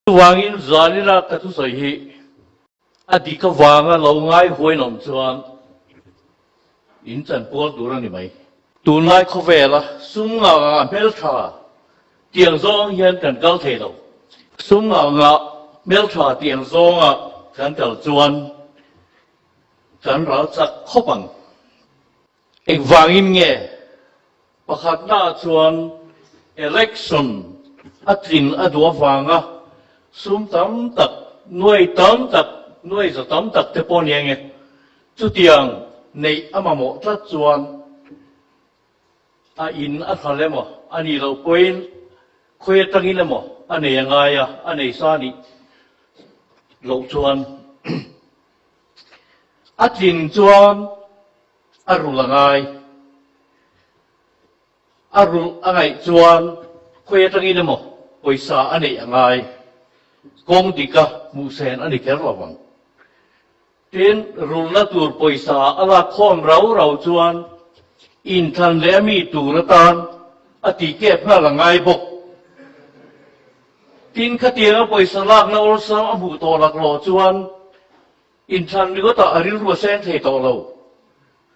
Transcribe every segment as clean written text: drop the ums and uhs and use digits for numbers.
Chuvangin Zalila ka thusawi hi a dik avanga lo ngai huainawm chuan in chanpual tur a ni mai. Tunlai khawvela sum ngah ngah hmeltha tiang zawng hian kan kal thei lo. Sum ngah ngah hmeltha tiang zawnga kan kal chuan kan ral chak khawp ang. Engvangin nge pakhatnaah chuan election a tlin a duh avanga sum tam tak, nuai tam tak, nuai za tam tak te pawh nia nge chutiang neih a mamawh tlat chuan a in a hral emaw a nih loh pawhin khawi atangin emaw a nei a ngai a, a nei sa nih loh chuan A tlin chuan a rulh a ngai. A rulh a ngaih chuan khawi atangin emaw pawisa a neih a ngai. Kawng dika hmuhsen a ni kher lo ang. Tin, rulhna tur pawisa a lak khawm rau rau chuan inthlan leh a mi tur atan a tihkep nghal a ngai bawk. Tin, khatianga pawisa lakna awlsam a hmuh tawh laklawh chuan inthlan ringawtah a rilru a seng thei tawh lo.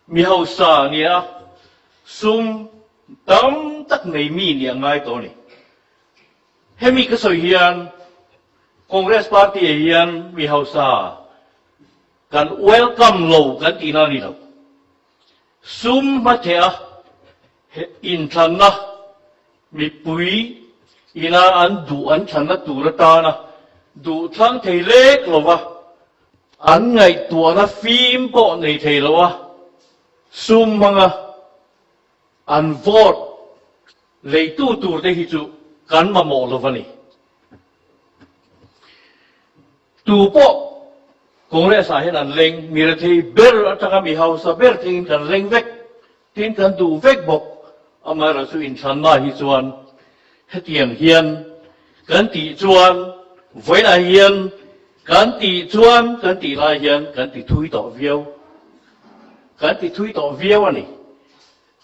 Mi hausa nia sum tam tak nei mi nih a ngai tawh a ni. Hemi ka sawi hian Congress party-ah hian mi hausa kan welcome lo kan tihna a ni lo. Sum hmatheh a inthlanna mipui ina an duh an thlanna tur atana duh thlang thei lek lova an ngaihtuahna fim pawh nei thei lo a, sum hmanga an vote leitu turte hi chu kan mamawh lo a ni. Tu pawh Congress ah hian an leng, mi rethei ber atanga mi hausa ber thingin kan leng vek, tin kan duh vek bawk. Amaherawh chu inthlanna hi chuan hetiang hian kan tih chuan vawiinah hian kan tih chuan kan tih lai hian kan ti thui tawh viau, kan ti thui tawh viau a ni.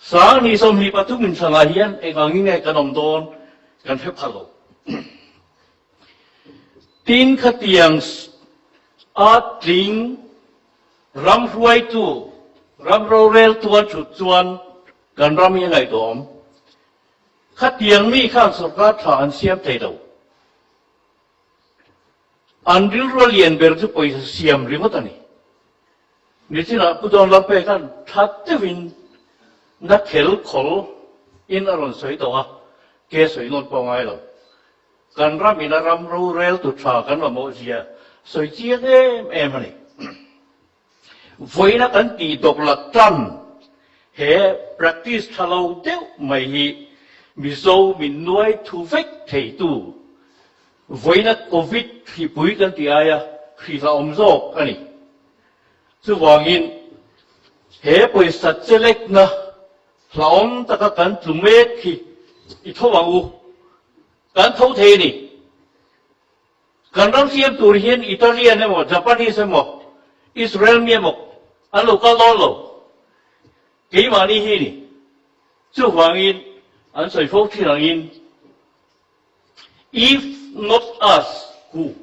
Sanghnih 23 inthlanah hian eng angin nge kan awm dawn kan hre pha lo. Tin khatiang a tling ram hruaitu, ram roreltu an thut chuan kan ram hi a ngaihtuahawm. Khatiang mi khan sorkar tha an siam thei lo. An rilru a lian ber chu pawisa siam ringawt a ni. Nichinah Pu Dawn Lampe khan tha deuhin na khel khawl in a rawn sawi tawh a, ke sawi nawn pawh a ngai lo. Kan ram in a ram rorel tu tha kan mamawh zia sawi chiang em em a ni. Vawiina kan tih dawk lak tan he practice tha lo deuh mai hi Mizo min nuai thu vek thei tu vawiina Covid hripui kan tih aia hrilhawm zawk a ni. Chuvangin he pawisa chelekna Hlauhawm taka kan tlu mek hi i tho ang u. Kan tho thei a ni. Kan ram siam tur hian Italian emaw, Japanese emaw, Israel mi emaw an lo kal dawn lo. Keimahni hi ni. Chuvangin an sawi fo thin angin If not us, who?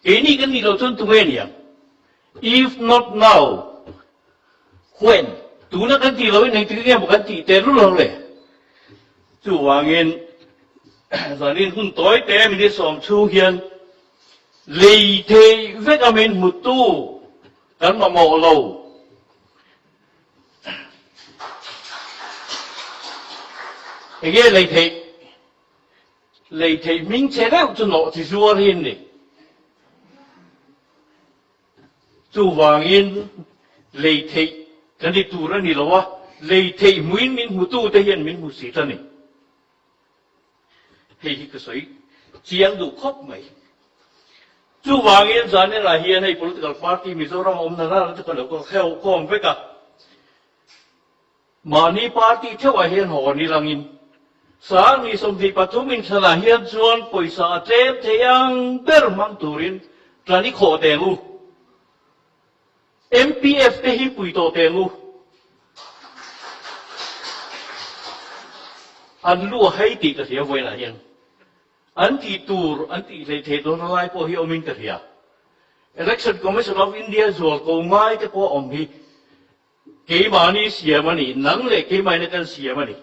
Keini kan nih loh chuan tunge niang? If not now, when? Tuna kan tih lohin engtik nge maw kan tih teh lul ang le? Chuvangin zanin hun tawi te minute sawm chhung hian lei theih vek a min hmutu kan mamawh lo. Enge lei theih? Lei theih hming che deuh chu nawh chi zuar hi an ni. Chuvangin lei theih kan ni tur a ni lo a, lei theih hmuin min hmutute hian min hmu si ta ni. Hei hi ka sawi chiang duh khawp mai. Chuvangin zaninah hian hei political party Mizoram a awm na nana chu ka lo khawm vek a. Mahni party theuhah hian haw ni langin Sangni 23 inthlanah hian chuan pawisa a tlem thei ang ber hmang turin tlan i khawh teng u. MPF te hi pui tawh teng u. An lu a hei tih ka hria vawiinah hian. An tih tur an tih hlei thei dawn lai pawh hi awmin ka hria. Election Commission of India zual ko ngai te pawh awm hi keimahni siam a ni, nang leh keimahina kan siam a ni.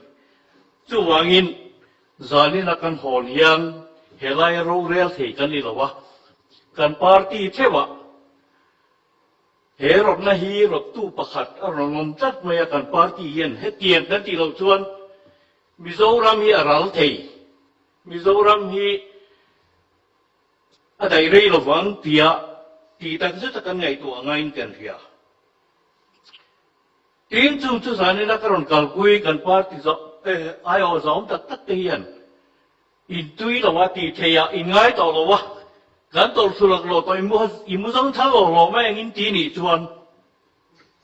Chuvangin zanina kan hawn hian helaia rorel thei kan ni lo a, kan party theuhah He rawtna hi rawttu pakhat a rawn awm tlat mai a, kan party hian hetiang kan tih loh chuan Mizoram hi a ral thei, Mizoram hi a daih rei lovang tia tih tak zeta kan ngaihtuah ngaiin kan hria. Tin, chung chu zanina ka rawn kalpui kan party aiawh zawm tak tak te hian Intui lo a tih theih ah in ngai tawh lo a, kan tawlhthlu lak lo tawh i mu zang thal lo hlawm a engin ti nih chuan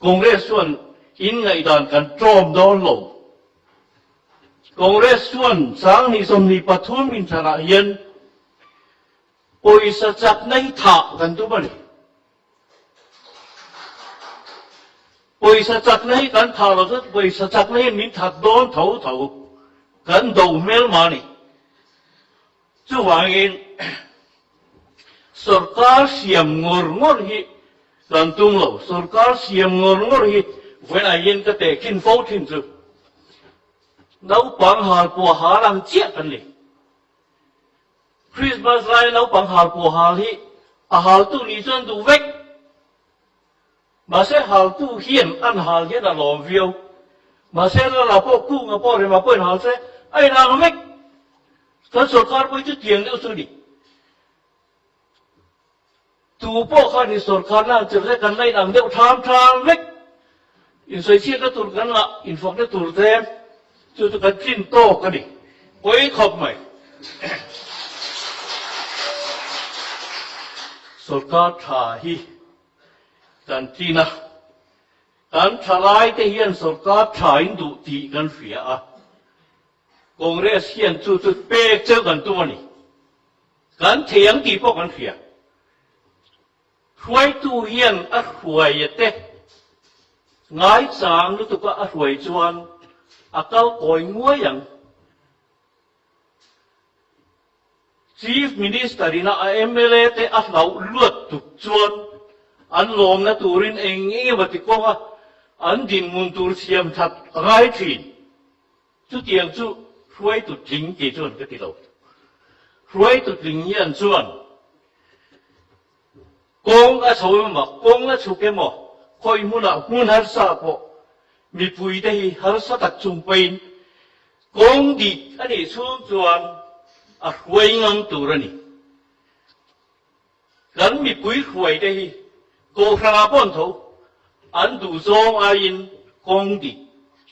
Congress chuan in ngaihdan kan tlawm dawn lo. Congress chuan 2023 inthlanah hian pawisa chakna hi thah kan tum a ni. Pawisa chakna hi kan thah lo chuan pawisa chakna hian min that dawn tho tho, kan do hmel mah a ni. Chuvangin sorkar siam ngawr ngawr hi kan tum lo, sorkar siam ngawr ngawr hi vawiinah hian ka tehkhin fo thin chu naupang hal pawh hal ang chiah kan ni. Christmas laia naupang hal pawh hal hi a haltu nih chuan duh vek. Mahse haltu hian an hal hian a lawm viau. Mahse lala pawh kunga pawh rema pawhin hal se a inang vek. Kan sorkar pawh hi chu tiang deuh chu a ni. Tu pawh khan in sorkarna an chirh se kan la inang deuh tham tham vek. Insawichhiatna tur kan la infakna tur te chu chu kan tlin tawk a ni. Pawi khawp mai. Sorkar tha hi kan tlin a, kan thalaite hian sorkar tha in duh tih kan hria a. Congress hian chu chu pek cheu kan tum a ni. Kan thei ang tih pawh kan hria. Hruaitu hian a hruaia te ngaichang lutuka a hruai chuan a kal kawi nguai ang. Chief Minister ina a mla te a hlauh luat tuk chuan an lawmna turin eng eng emaw ti kawnga an dinhmun tur siam that a ngai thin. Chutiang chu hruaitu tling kei chuan ka ti lo. Hruaitu tling hian chuan kawng a chho emaw, kawng a chhuk emaw, khawi hmunah hmun harsa pawh mipuite hi harsa tak chung pawhin kawng dik a nih chhung chuan a hruai ngam tur a ni. Kan mipui hruaite hi Kohhranah pawh an tho, an duhzawng aiin kawng dik,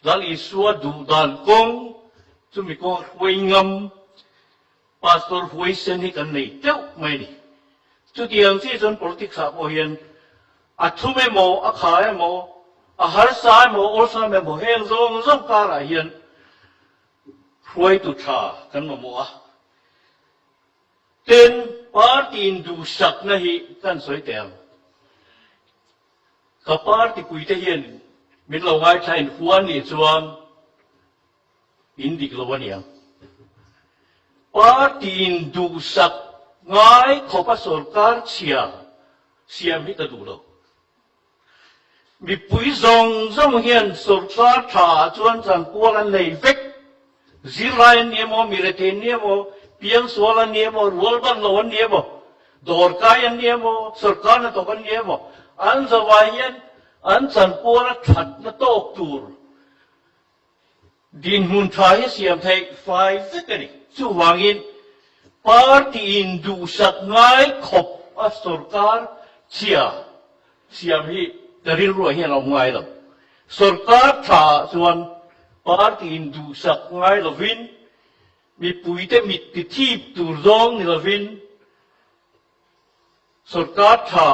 Lal Isua duh dan kawng chumi kawng hruai ngam Pastor huaisen hi kan nei teuh mai a ni. Chutiang chiah chuan politics ah pawh hian a thum emaw, a kha emaw, a harsa emaw, awlsam emaw heng zawng zawng karah hian hruaitu tha kan mamawh a. Tin, party in duhsakna hi kan sawi teh ang. Ka party puite hian min lo ngaithla in huan nih chuan in dik lo a niang. Party in duhsak ngai khawpa sorkar chhia siam hi ka duh lo. Mipui zawng zawng hian sorkar tha ah chuan chanpual an nei vek. Zirlai an ni emaw, mi rethei an ni emaw, piangsual an ni emaw, rual ban lo an ni emaw, dawrkai an ni emaw, sorkar hnathawk an ni emaw, an zavai hian an chanpual a thatna tawk tur dinhmun tha hi siam theih fai vek a ni. Chuvangin party in duhsak ngai khawp a sorkar chhia siam hi ka rilruah hian a awm ngai lo. Sorkar tha ah chuan party in duhsak ngai lovin mipuite mit ti thip tur zawng ni lovin sorkar tha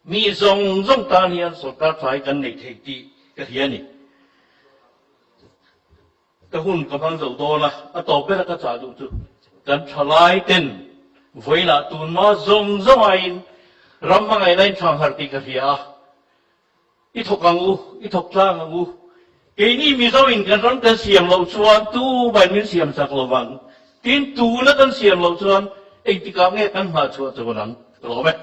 mi zawng zawng tan hian sorkar tha hi kan nei thei tih ka hria a ni. Ka hun ka hmang zo dawn a, a tawp ber a ka chah duh chu kan thalai ten vawilah tunma zawng zawng aiin ram hmangaihna in thang harh tih ka hria a, i thawk ang u, i thawk tlang ang u. Keini Mizo in kan ram kan siam loh chuan tumahin min siam chak lovang. Tin, tuna kan siam loh chuan engtikah nge kan nghah chhuah chuan ang? Ka lawm e.